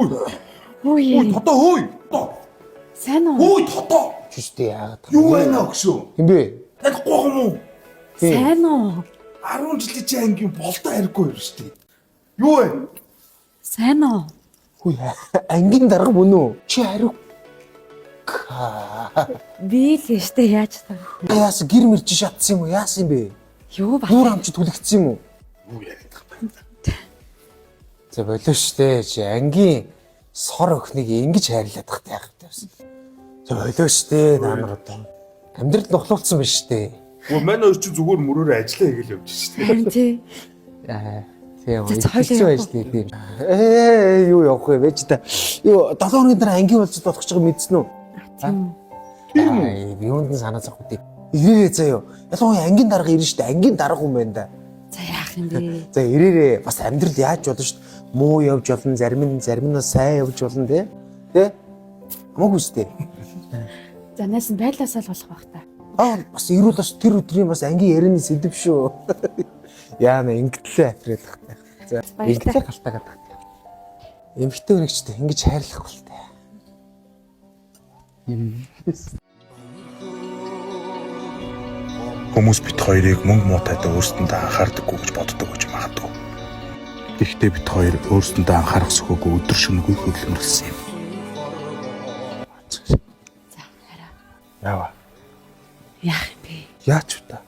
Ой. Ой, Ой, тодоо хөөй. Одоо. сайн уу? Ой, тодоо. Чүстэй яагаад Юу байна өгшөө? Хин бэ? Танихгүй юм уу? Сайн уу? 10 жилийн чи ангийн болдоо харихгүй юм шүү дээ. Юу вэ? Сайн уу? Хүй ангийн дарга мөн үү? Чи хариу. Би л штэ яаж та. Яасан гэр мэрч шатсан юм уу? Яасан юм бэ? Юу ба? Нүүр амч түлэгдсэн юм уу? Юу яриад байгаа юм бэ? За болоо штэ. Чи ангийн сор охиныг ингэж хайрлаад тахт яах вэ? За болоо штэ. Наа нар одоо амьдрал нухлуулсан биш штэ. Өө манай хоёр чи зүгээр мөрөөрөө ажиллаа хийгээл явж шүү дээ. Харин тий. Аа тийм За, за, хоёулаа хэцүү явах ажил хийх юм. Ээ юу явах вэ? Вэж та. Юу 7 хоногийн дараа ангийн уулзалт болох гэж байгааг мэдсэн үү? Тийм үү? Тийм үү? Юунд нь санаа зовх үү? Ирээрээ заяо. Ялангуяа ангийн дарга ирнэ штэ. Ангийн дарга хүн байна да. За яах юм бэ? За ирээрээ бас амьдрал яаж болно штэ. Муу явж болно, зарим нь бас сайн явж болно тий. Тэ? Хамаагүй штэ. За найс нь байлаасаа л болох байх та. Аа бас ирүүл бас тэр өдрийн бас ангийн ярианы сэдэв шүү. Яана ингэтлээ афрэлах. За Баяртай. ингэтлээ галтаагаад тах. Эмхтэй өнөгчтэй ингэж хайрлах болтой. Хүмүүс бит хоёрыг мөнгө муутайдаа өөрсдөндөө анхаардаггүй гэж боддог гэж магадгүй. Гэхдээ бит хоёр өөрсдөндөө анхаарах сөхөөгүй өдөр шөнөгүй хөдөлмөрлсөн юм. За хараа. Яава. Яах юм бэ? Яач вэ та?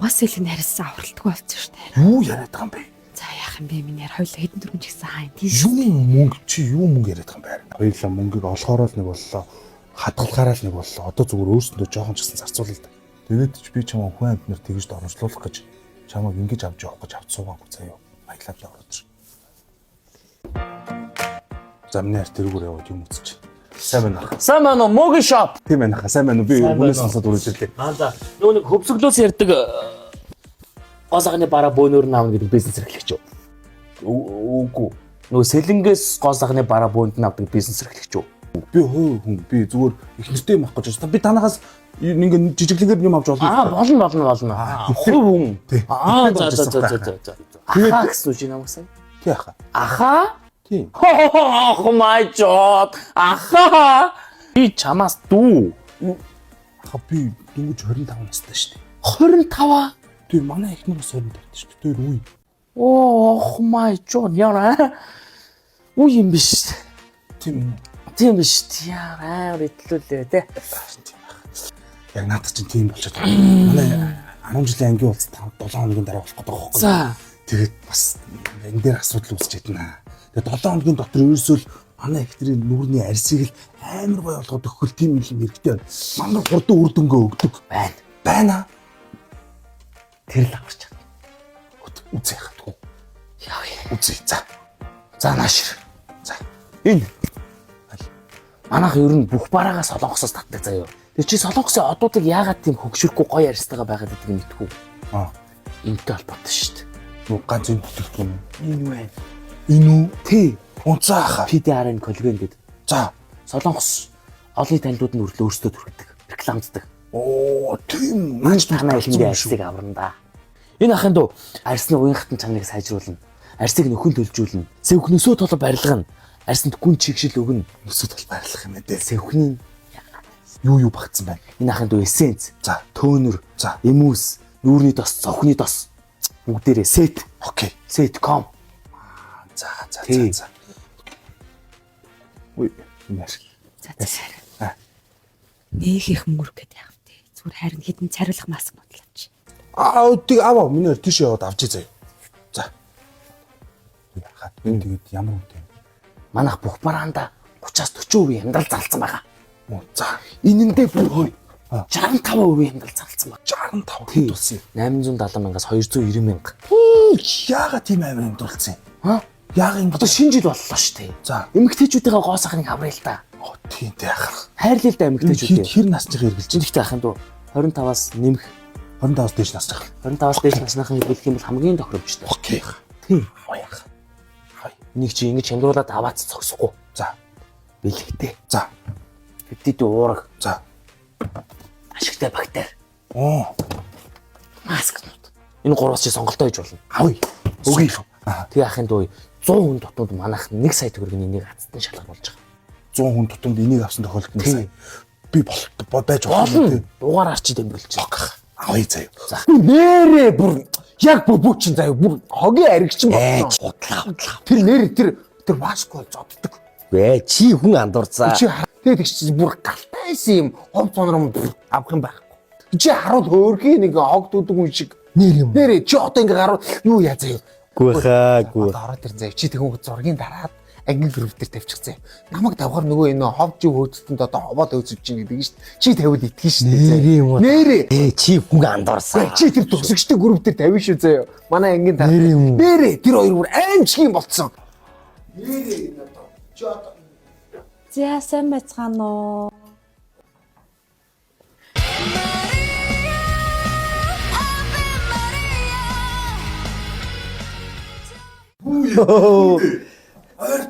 Угаас илүү нарьсан авралтгүй болсон штэ. Юу яриад байгаа юм бэ? За яах юм бэ? Миний яар хоёулаа хэдэн дөрвөн ч гэсэн хаа юм тийм. Юу мөнгө чи юу мөнгө яриад байгаа юм бэ? Хоёулаа мөнгийг олохороо л нэг боллоо. Хадгалахаараа л нэг боллоо. Одоо зүгээр өөрсөндөө жоохон ч гэсэн зарцуулал та. Тэгээд ч би чамаа хүн амтнаар тэгж доромжлуулах гэж чамааг ингэж авч явах гэж авч суугаагүй заяа. Баялаа би ороод ир. Замны арт тэрүүгээр яваад юм үзчих. Сайн байна уу? Сайн байна уу? Моги shop. Тийм байна хаа. Сайн байна уу? Би Сайн байна хүнээс уу? сонсоод үргэлж ирлээ. Аа за. Нөгөө нэг хөвсөглөөс ярьдаг гоо сайхны бараа бөөнөр нь аавна гэдэг бизнес эрхлэгч үү? Үгүй. Нөгөө сэлэнгээс гоо сайхны бараа бөөнд нь авдаг бизнес эрхлэгч үү? Би хувь хүн. Би зүгээр их нэртэй юм авах гэж байна. Би танахаас ингээ жижиглэнгээр юм авч болно. Аа болно болно болно. Хувь хүн. Тий. Аа за за за за за за. Ахаа гэсэн үг намайг сайн. Тий хаа. Ахаа? Тийм. Oh my god. Ахаа. Би чамаас дүү. Хаа би дөнгөж 25 настай шүү дээ. 25-аа. Тэр манай эхнэр бас 25 шүү дээ. Тэр үе. Oh my god. Яа. Үе юм биш. Тийм үү. Тийм биш. Яа амар итлүүлээ те. Яг надад чинь тийм болчиход байгаа. Манай 10 жилийн ангийн уулзалт 7 хоногийн дараа болох гэдэг байгаа байхгүй. За. Тэгээд бас энэ дээр асуудал үүсч ядна. Тэгээд 7 хоногийн дотор ерөөсөө л манай эхнэрийн нүрний арсыг л амар гоё болгоод өгөх тийм юм хэрэгтэй байна. Манай хурдан үр дүнгээ өгдөг. Байна. Байна. Тэр л аварч чад. Үзье хатгүй. Яа. Үзье. За. За наашир. За. Энэ. Манайх ер нь бүх бараагаа солонгосоос татдаг заяа. Тэр чи солонгосын одуудыг яагаад тийм хөгшөрөхгүй гоё арьстайгаа байгаад байдгийг мэдгүй. Аа. Энтэй холбоотой шүү дээ. Нүг ганц юм бүтээгдэхүүн юм. Энэ юу вэ? Энэ үү? Тий. Унцаа хаа. PDRN коллаген гэдэг. За. Солонгос олонний танилуд нь хүртэл өөрсдөө түрхдэг. Рекламддаг. Оо, тийм. Наач танай элэнгийн арьсыг аварна да. Энэ ахын дүү арьсны уян хатан чанарыг сайжруулна. Арьсыг нөхөн төлжүүлнэ. Сэвхнөөсөө тол барилгана. Арьсанд гүн чигшил өгнө. Нүсэд тал байрлах юм ээ. Сэвхний Юу юу багтсан байна? энэ ахын дүү эссенц, За. төөнөр, За. эмүүс, нүүрний тос, цовхны тос бүгдээрээ сет, Окей. set.com. За, за, Тий. за, за. Үй, энэ ашиг. За за хараа. Аа. Нөх их мөнгө гэдэг яах вэ? Зүгээр харин хідэн цариулах маск бодлооч. Аа, тийг аваа. Миний хоёр тийш яваад авчи заяа. За. Яхаад би тэгээд ямар үнэтэй юм? Манайх бүх бараанда 30-аас 40% хямдрал залцсан байгаа. Оо, за. Энэндээ бүр хой. Аа. 65% хямдрал залцсан байна. 65 хэд болсон юм? 870 мянгаас 290 мянга. Яагаад тийм амар юм дулцсан юм? Ха? Яагаад ингэ Одоо шинэ жил боллоо шүү дээ. За. Эмэгтэйчүүдийнхээ гоо сайхныг авраа л да. Оо, тийм дээ яхах. Хайрлал да Хэр эмэгтэйчүүдээ. хэр насныхаа эргэлж байна? Жинхэнэ ахын дүү 25-аас нэмэх 25-аас дээш насных. 25-аас дээш насныхан хэрэглэх юм бол хамгийн тохиромжтой. Окей. Тийм. Оях. Хай. Энийг чи ингэж хямдруулаад аваад зогсохгүй. За. Бэлэгтэй. За. Пептид уураг, За. ашигтай бактери, Оо. маскнууд. Энэ гурваас чи сонголтоо хийж болно. Авъя. Өгье. Аа. Тэгээ ахын дүү 100 хүн тутамд манайх 1 сая төгрөгийн энийг азтан шалгах болж байгаа. 100 хүн тутамд энийг авсан тохиолдолд 1 сая. Би бол байж Болно. болно тий. Дугаараар чи дэмгэлж. Авъя заяа. Нэрээ бүр яг бөбөө чин заяа бүр хогийн аригчин болсон. Худлаа худлаа. Тэр нэр тэр тэр Васко зоддог. Гэ чи хүн андуурцаа. Чи тэгээд их чи бүр галтайсан юм хов цонор юм авах юм байхгүй. Чи харуул хөөргийн нэг хог дүүдэг хүн шиг. Нэр юм. Нэрээ чи одоо ингээ гаруул юу яа заяа. Гүй хаа гүй. Одоо ороод ирэн заяа. Чи тэгэн зургийн дараад ангийн групп дээр тавьчих заяа. Намайг тавхаар нөгөө энэ хов жив хөөцөлтөнд одоо ховоод өөцөж чинь гэдэг нь шүү дээ. Чи тавиул итгэн шүү дээ заяа. Нэр юм уу? Нэрээ. Ээ чи хүн андуурсан. Чи тэр төгсөгчтэй групп дээр тавина шүү заяа. Манай ангийн дараа. Нэр юм уу? Нэрээ тэр хоёр бүр аимшиг юм болцсон. Нэрээ энэ одоо чи одоо За сайн байцгаана уу?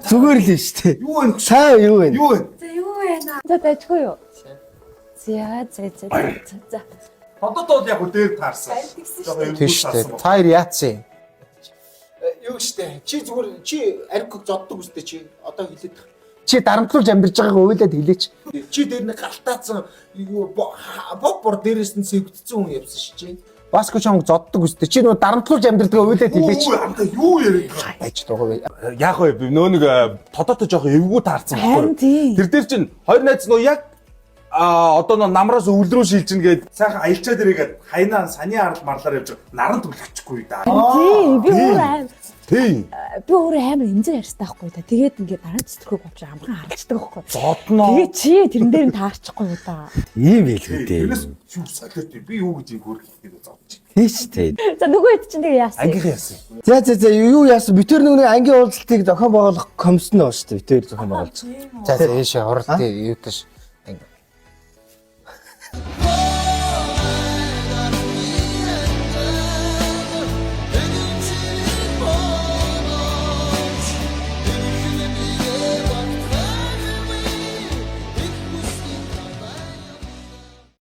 Зүгээр л шүү дээ. Юу вэ? Сайн юу вэ? Юу вэ? За юу вэ? За дайггүй юу? За за за за за. Тодод бол яг дээр таарсан. Жохон Тийм шүү дээ. Та хоёр яатсан юм? Юу штэ. Чи зүгээр чи ариг зоддог үстэй чи одоо хэлээд тах. Чи дарамтлуулж амьдарч байгааг уйлаад хэлээч. Чи дээр нэг галтаацсан юу боб бор дээрээс нь сэвгдсэн хүн явсан ш чи. Баско чамг зоддог үстэй. Чи нөгөө дарамтлуулж амьдардаг уйлаад хэлээч. Юу амтаа юу яриад байгаа? Байж байгаа бай. Яг вэ би нөө нэг тодоттой жоох эвгүй таарсан Харин байхгүй. тийм. Тэр дээр чинь хоёр найз нөө яг а одоо нөө намраас өвөл рүү шилжинэ гээд сайхан аялчаад ирээгээд хайнаа саний арал марлаар явж байгаа. Наран түлхэчихгүй да. Тийм би өөр аим Тийм. би өөрөө амар эмзэг ярьстай байхгүй та. Тэгээд ингээд дараа цэцэрхэг болж амархан харалцдаг байхгүй. Зодноо. Тэгээ чи тэрэн дээр нь таарчихгүй юу та. Ийм байлгүй дээ. Тэрнээс юу солиот би юу гэж юм хөрөх гэдэг зодчих. Тийм шүү дээ. За нөгөө хэд чинь тэгээ яасан? Ангийнхан яасан. За за за юу яасан? Би тэр нөгөө ангийн уулзалтыг зохион байгуулах комисс нь байна шүү дээ. Би тэр зохион байгуулж. За за ийшээ хурал тий юу тааш.